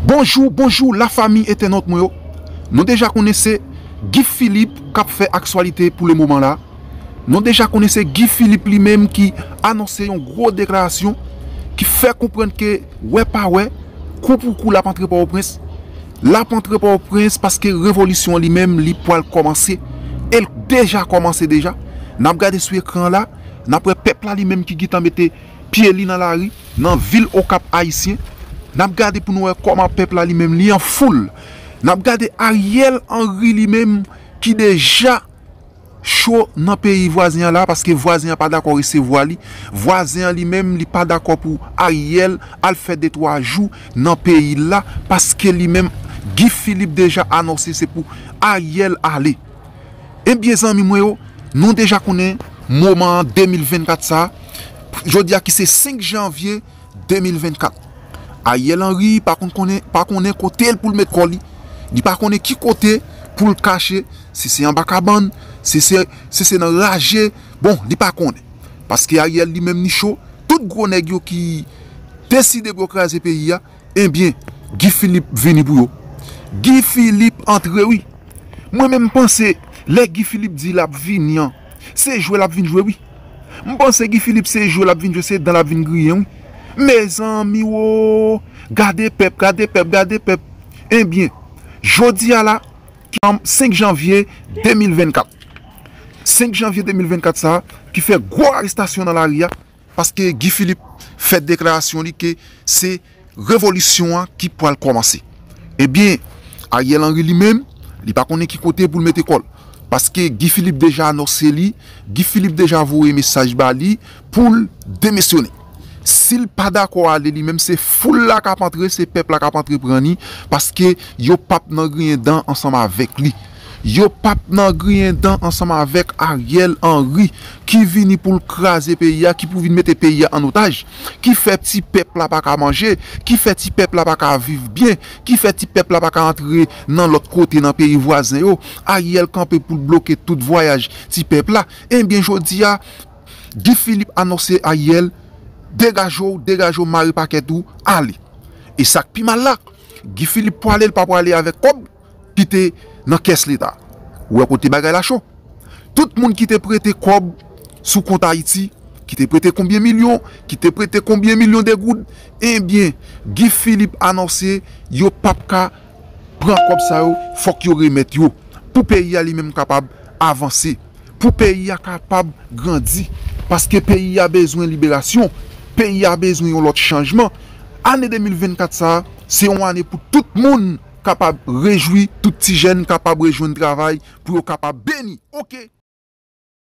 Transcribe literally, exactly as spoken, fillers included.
Bonjou, bonjou, lafanmi entènot mwen yo. Nou deja konnen se Guy Philippe k ap fè aktyalite pou le moman la. Nou deja konnen se Guy Philippe li menm ki anonse yon gwo deklarasyon ki fè konprann ke, wè pa wè, kou pou kou, l ap antre Pòtoprens. L ap antre Pòtoprens paske revolisyon an li menm, li pwal kòmanse. E l deja kòmanse deja. N ap gade sou ekran an la, n ap wè pèp la li menm ki gentan mete pye li nan lari, nan vil Okap Ayisyen. N ap gade pou nou wè kòman pèp la li menm li an foul. N ap gade Ariel Henry li menm ki deja cho nan peyi vwazen an la, paske vwazen an pa dakò resevwa li. Vwazen an li menm, li pa dakò pou Ariel al fè de twa jou nan peyi l la, paske li menm, Guy Philippe deja anonse se pou Ariel ale. Ebyen, zanmi mwen yo, nou deja konnen moman an de mil vennkat sa, jodi a ki se senk janvye de mil vennkat. Ariel Henry pa konn konnen, pa konnen kote l pou l met kò li. Li pa konnen ki kote pou l kache, si se anba kabann, si se, si se nan raje. Bon, li pa konnen. Paske Ariel li menm li cho, tout gwo nèg yo ki deside pou yo kraze peyi a, ebyen, Guy Philippe vini pou yo. Guy Philippe antre wi. Mwen menm m panse lè Guy Philippe di l ap vini an, se jwe l ap vin jwe wi. M panse Guy Philippe se jwe l ap vin jwe, se dan l ap vin griyen wi. Mezanmi wo, gade pèp, gade pèp, gade pèp. Ebyen, jodi a la, ki senk janvye de mil vennkat. Senk janvye de mil vennkat sa, ki fè gwo arestasyon nan lari a, paske Guy Philippe fè deklarasyon li ke se revolisyon an ki pwal kòmanse. Ebyen, Ariel Henry li menm, li pa konnen ki kote pou l mete kò l. Paske Guy Philippe deja anonse li, Guy Philippe deja voye mesaj ba li pou l demisyonnen. Si l pa dakò ale li menm, se foul la k ap antre, se pèp la k ap antre pran li, paske yo p ap nan griyen dan ansanm avèk li. Yo p ap nan griyen dan ansanm avèk Ariel Henry, ki vini pou l kraze peyi a, ki pou vin mete peyi a an otaj, ki fè ti pèp la pa ka manje, ki fè ti pèp la pa ka viv byen, ki fè ti pèp la pa ka antre nan lòt kote, nan peyi vwazen yo. Ariel kanpe pou l bloke tout vwayaj ti pèp la. Ebyen, jodi a, Guy Philippe anonse Ariel, degaje w, degaje w, mare pakèt ou, ale. E sa k pi mal la, Guy Philippe pwale, l pa pwale avèk kòb ki te nan kès Leta. Ou wè kote bagay la cho. Tout moun ki te prete kòb sou kont Ayiti, ki te prete konbyen milyon, ki te prete konbyen milyon de goud, ebyen, Guy Philippe anonse yo p ap ka pran kòb sa yo, fòk yo remèt yo. Pou peyi a li menm kapab avanse. Pou peyi a kapab grandi. Paske peyi a bezwen liberasyon. Peyi a bezwen yon lòt chanjman. Ane de mil vennkat sa a, se yon ane pou tout moun kapab rejwi, tout ti jèn kapab rejwenn travay, pou yo kapab beni. Oke.